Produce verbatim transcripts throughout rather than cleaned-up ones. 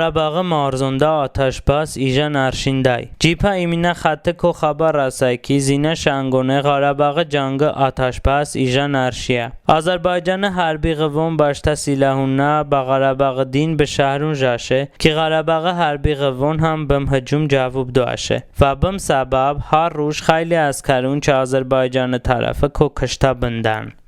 Ğarabaği marzonədə ataşbəs ijən ərşindəy. Cəbhə iminə xətti ko xəbə rəsə ki, zinə şanqonə Ğarabaği cangi ataşbəs ijən ərşiyə. Azərbaycani hərbi ğıvvon bəştə silahonə bə Ğarabaği din bə şəhrun jəşe ki, Ğarabaği hərbi ğıvvon həm bım hucum cəvob doəşe. Və bım səbəb har ruj xəyli əskərun çı Azərbaycani tərəfi ko kıştə bındən.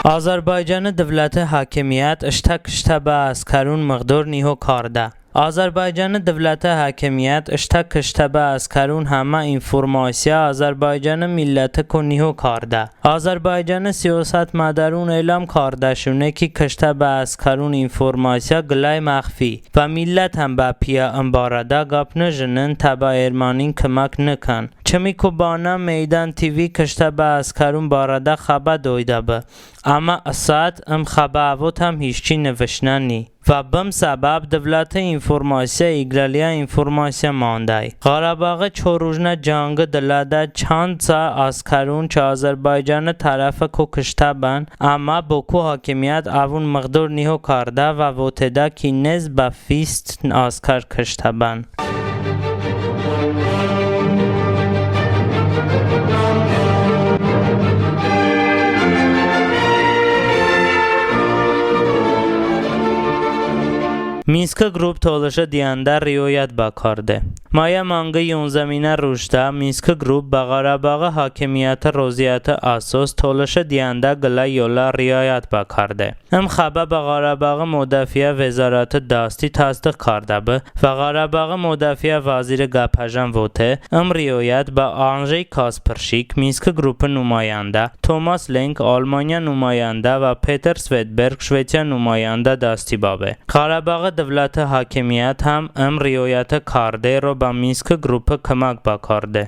Azərbaycani dıvləti hakimiyət ıştə kıştə bə əskərun mığdor niho kardə. Azərbaycani dıvləti hakimiyət ıştə kıştə bə əskərun həmə informasiya Azərbaycani milləti ko niho kardə. Azərbaycani siyosətmədarun elam kardəşune ki, kıştə bə əskərun informasiya qıləy məxfi və millət həm bəpiyə ım barədə qəp nıjənin, tə bə ermənin kımək nıkən. Çımiku bənav Meydan TV kıştə bə əskərun barədə xəbə doydəbi. Əmma ısət ım xəbə əvotəm hiççi nıvıştəni. Və bım səbəb dıvləti informasiya iqləliyə informasiya mandəy. Ğarabaği çorujnə cangi dılədə çandsə əskərun çı Azərbaycani tərəfi ko kıştə bən, əmma Boku hakimiyət əvun mığdor niho kardə və votedə ki, nez bə vist əskər kıştə bən. Minski qrup tolışi diyəndə riyoyət bəkarde. Mayə manqi yonzəminə rujədə Minski qrup bə Ğarabaği hakimiyəti roziyəti əsos tolışi diyəndə qıləy yolə riyoyət bəkarde. Im xəbə bə Ğarabaği modafiə vəzorəti dasti təsdığ kardəbi və Ğarabaği modafiə vəziri qəpəjən vote, ım riyoyət bə Anjey Kaspırşik, Minski qrupi numayəndə, Tomas Lenk, Almaniya numayəndə və Peter Svedberg, Şvesiya numayəndə dasti bəbe. Ğarabaği dıvləti hakimiyət həm ım riyoyəti kardero bə Minski qrupi kımək bəkarde.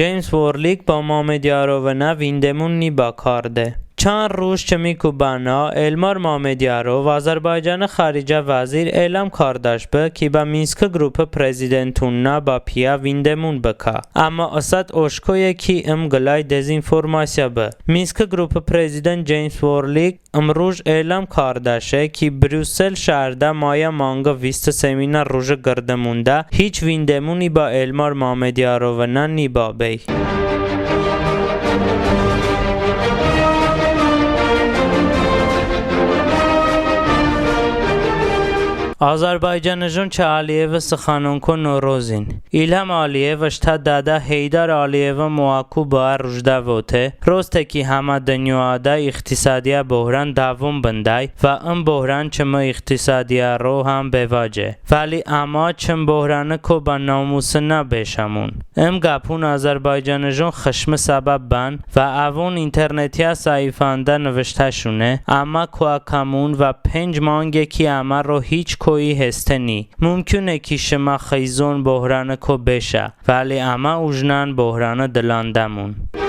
Ceyms Vorlik bə Məmmədyarovi nə vindemun ni bəkarde. Çan ruj çımiku bənav Elmar Məmmədiyarov, Azərbaycani xaricə vəzir, elam kardəşbi ki, bə Minski qrupi prezidentunnə bəpiyə vindemun bıkə. Əmma ısət oşkoye ki, ım qıləy dezinformasiya be. Minski qrupi prezident Ceyms Vorlik ımruj elam kardəşe ki, Bryussel şəhrədə mayə manqi vist seminə ruji qırdımundə hiç vindemuni bə Elmar Məmmədyarovi nə ni bəbey. Azərbaycanıjon çı Əliyevi sıxanonku norozin. İlham Əliyev ıştə dədə Heydər Əliyevi moəku bıə rujədə vote, roste ki, həmə dınyoədə iqtisadiyə bohran dəvom bındəy və ım bohran çımı iqtisadiyəro həm bevace. Vəli əmə çım bohranıko bə namusinə beşəmun. Im qəpun Azərbaycanıjon xışmi səbəb bən və əvon internetiyə səhifəndə nıvıştəşune, əmə koəkəmun və penc manqe ki, əməro hiç koyi heste ni. Mumkune ki, şımə xıyzon bohranıko beşə, vəli əmə ujnən bohrani dıləndəmun.